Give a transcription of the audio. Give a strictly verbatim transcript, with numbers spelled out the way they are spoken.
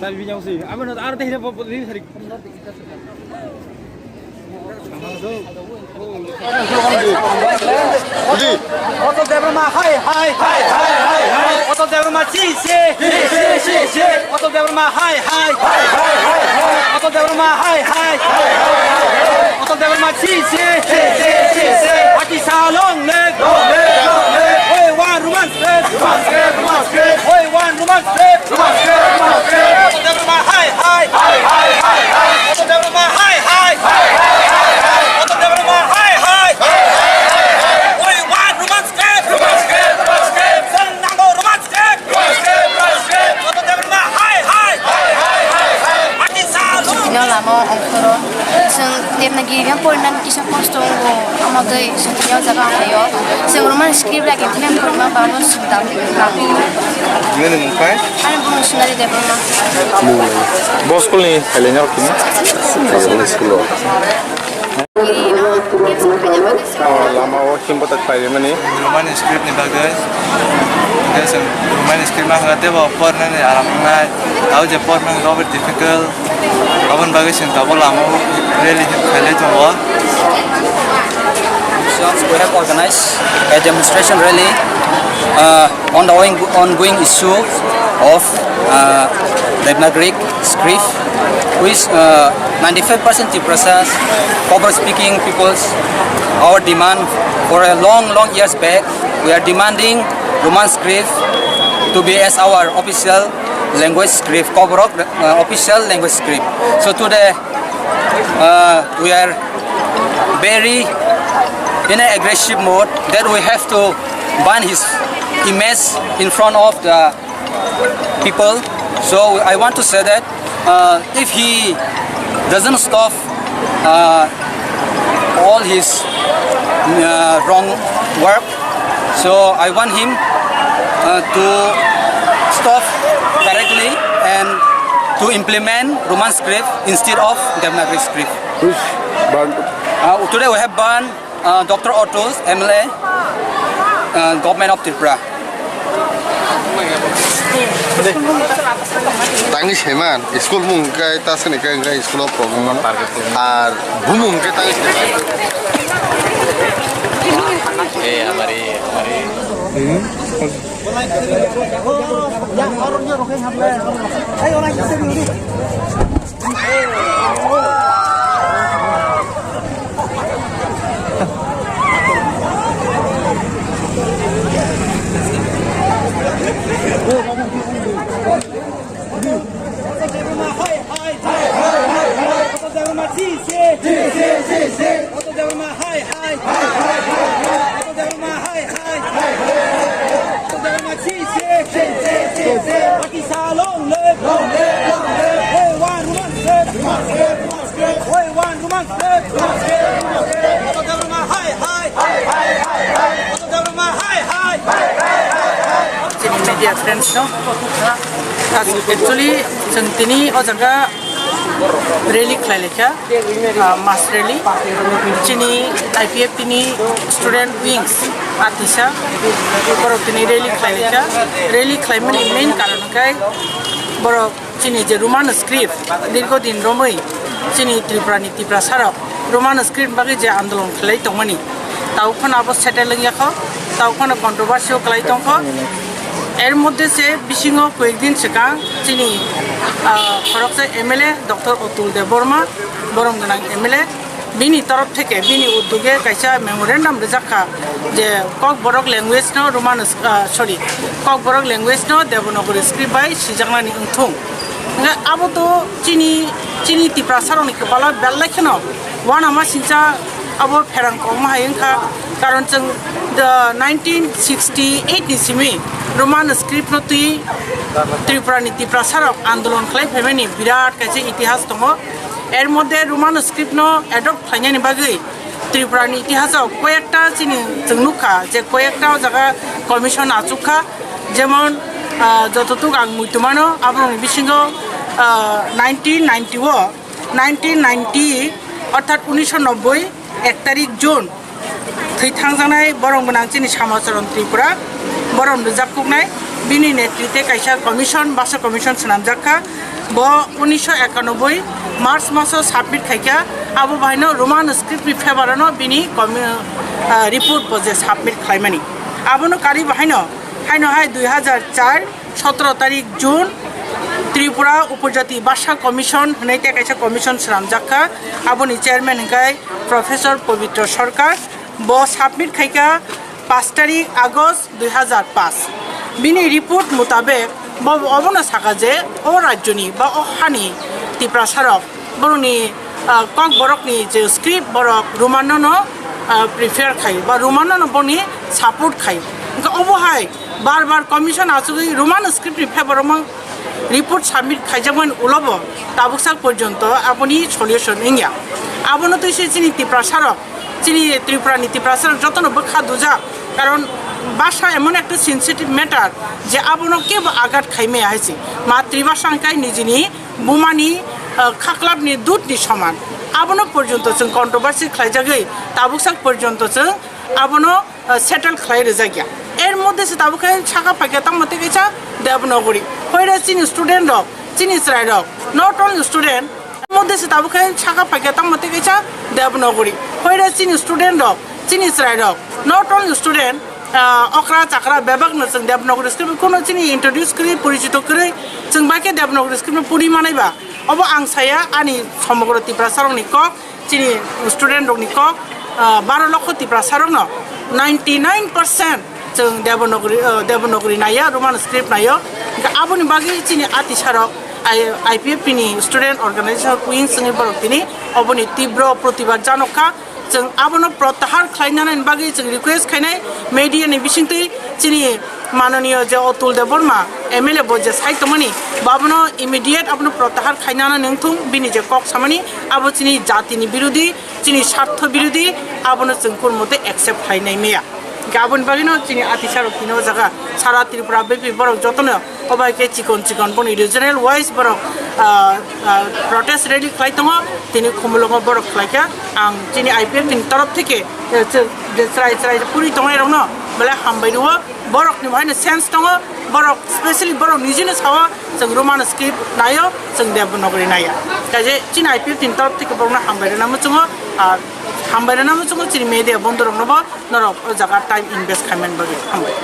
Tadi binyang sih, apa nanti arti hidup apa ini hari? Di. Otto Debbarma hai hai. Hai hai hai hai. Otto Debbarma si si. Si si si si. Otto Debbarma hai hai. Hai hai hai hai. Otto Debbarma hai hai. Hai hai hai hai. Otto Debbarma si si. Si si si si. Hatisha long live. Long live, long live. We want Roman script. Roman script, Roman script. We want Roman script. Roman script, Roman script. Otto Debbarma hai hai. Hai hai hai hai. Otto Debbarma hai hai. Hai hai hai hai. Otto Debbarma hai hai. Hai hai hai hai. We want Roman script. Roman script, Roman script. Chwng nango Roman script. Roman script, Roman script. Otto Debbarma hai hai. Hai hai hai hai. Hatisha long. Chwng tini o lama o ongkhoro. Chwng Devanagiri no porinani kisa kosto wngo. Omo twi chwng tini o jaga o phaio. Chwng Roman script bai khe film porima bangma chwng dam. Nini mung khe? Ani bumung Sunari Debbarma. Bo school ni phailai norok tini? School o. Lama o himbo tak phaimani. Roman script ni bagwi. Hingke chwng Roman script ma hwnga teibo pornani aram wngnai. Tao je pornani rok difficult. Aboni bagwi chwng tabuk lama o rally khailai tongo. We have organized a demonstration rally, uh, on the ongoing, ongoing issue of, uh, Devanagari script, which, uh, ninety-five percent Tiprasa Kokborok speaking peoples, our demand for a long, long years back, we are demanding Roman script to be as our official language script, Kokborok, uh, official language script. So today, uh, we are very in an aggressive mode that we have to ban his image in front of the people. So I want to say that, uh, if he doesn't stop, uh, all his, uh, wrong work, so I want him, uh, to stop directly and to implement Roman script instead of Devanagari script. Which ban? Uh, today we have ban, uh, Doctor Atul, M L A, uh, Government of Tripura. Tangwi saiman, school mung hwnkhe ta sani khe hwnkhe school o problem mano. Ar bumung hwnkhe tangwi saiman. Eh, amari, amari. Hai, hai, hai, hai. Hai, hai, hai, hai. Otto Debbarma si, si, si, si, si, si. Hatisha long live. Long live, long live. We want Roman script. Roman script, Roman script. We want Roman script. Roman script, Roman script. Otto Debbarma hai, hai. Hai, hai, hai, hai. Otto Debbarma hai, hai. Hai, hai, hai, hai. Chini media friends no. Actually, chwng tini o jaga rally khlai laikha, ah, mass rally. Chini I P F T ni student wings, Atisa, borok tini rally khlai laikha. Rally khlaimani main karon hwnkhe borok chini je Roman script, dirgho din romwi chini Tripura ni Tiprasa rok Roman script bagwi je andolon khlai tongmani, tabuk phano abo settle wngya kho, tabuk phano controversy o kwlai tongkho. Er moddhe se bisingo koyekdin swkang chini, ah, khoroksa M L A Doctor Atul Debbarma, borom gwnang M L A, bini torof theke, bini uddoge kaisa memorandum rijak kha je Kokborok language no Roman, ah, sorry, Kokborok language no Devanagari script bai sijaknani wngthung. Hwnkhe abo to chini, chini Tiprasa rokni kwbala belai kheno uanama singcha abo pherang kok ma hai wngkha, karon chwng the nineteen sixty eight ni simi Roman script no twi Tripura ni Tiprasa rok andolon khlai phaimani birat kaisa itihas tongo. Er moddhe Roman script no adopt khlainani bagwi Tripura ni itihas o koyekta chini chwng nukha je koyekta o jaga commission achukha, jemon, ah, jototuk ang muitu mano aborokni bisingo, ah, nineteen ninety o, nineteen ninety, orthat unisho nobboi ek tarik June, Thwi thangjaknai borok gwnang chini Samacharan Tripura, borok rwjak kuknai, bini netrite kaisa commission, Basa Commission swnamjak kha. Bo unisho ekanoboi March maso submit khaikha, abo bahaino Roman script ni favor ano bini commi-, ah, report bo je submit khlaimani. Abono kari bahaino, haino hai dui hazar char, sotoro tarik June, Tripura Upojati Basa Commission hwnwi tei kaisa commission swnamjak kha. Aboni chairman hwnkhe Professor Pabitra Sarkar. Bo submit khaikha paanch tarik August dui hazar paanch. Bini report mutabek bo obono saka je o rajyoni ba o hani Tiprasarok borokni, ah, Kokborokni je script borok Romanono, ah, prefer khaio ba Romanono boni support khaio. Hwnkhe obo hai bar bar commission achugwi Roman script ni favor o mang report submit khaijakmani ulo bo tabuksak porjonto aboni solution wngya. Abono twi se chini Tiprasarok, chini Tripura ni Tiprasarok jotono bwkha dujak, karon basa emon ekta sensitive matter je abono kebo agat khaimaya hai se. Matribasa hwnkhe nijini bumani, ah, khaklapni dudni soman. Abono porjonto chwng controversy khlaijagwi tabuksak porjonto chwng abono, ah, settle khlai rwjakya. Er moddhe se tabuk khe saka phaikha tamo tei kaisa Devanagari. Hoira chini student rok, chini chwrai rok, not only student, moddhe se tabuk khe saka phaikha tamo tei kaisa Devanagari. Hoira chini student rok, chini chwrai rok, not only student, ah, okra chakra bebak no chwng Devanagari script kuno chini introduce kwrwi, porichito kwrwi, chwng bai khe Devanagari script no puri manai ba. Obo ang saya ani somogro Tiprasarokni kok, chini student rokni kok, ah, baro lokho Tiprasarokno ninety nine percent chwng Devanagari, ah, Devanagari naiya, Roman script naiyo. Hwnkhe aboni bagwi chini atisarok I-, I P F T ni student organization wing chwngwi borok tini oboni tibro protibad janok kha. Chwng abono protahar khlainani bagwi chwng request khainai media ni bisingtwi chini mananiyo je Atul Debbarma M L A bo je sai tongmani, bo abono immediate abono protahar khainani wngthung, bini je kok samani abo chini jatini birodhi, chini sartho birodhi, abono chwng kurmote accept khlainai maya. Hwnkhe aboni bagwino chini atisarok tini o jaga sara Tripura bepi borok jotono obo hai khe chikon chikon boni regional wise borok, ah, ah, protest rally khlai tongo, tini Khumulwngo borok khlai kha. Ang chini I P F T ni torof theke, eh, chwng je chwrai chwrai puri tongnai rokno belai hambai rwo, borok ni bahaino sense tongo, borok specially borok nijino sao chwng Roman script naio, chwng Devanagari naiya. Kaje chini I P F T ni torof theke borokno hambai rwna muchungo, ah, hambai rwna muchungo chini media bondhu rokno bo. Norok o jaga time invest khaimani bagwi hambai.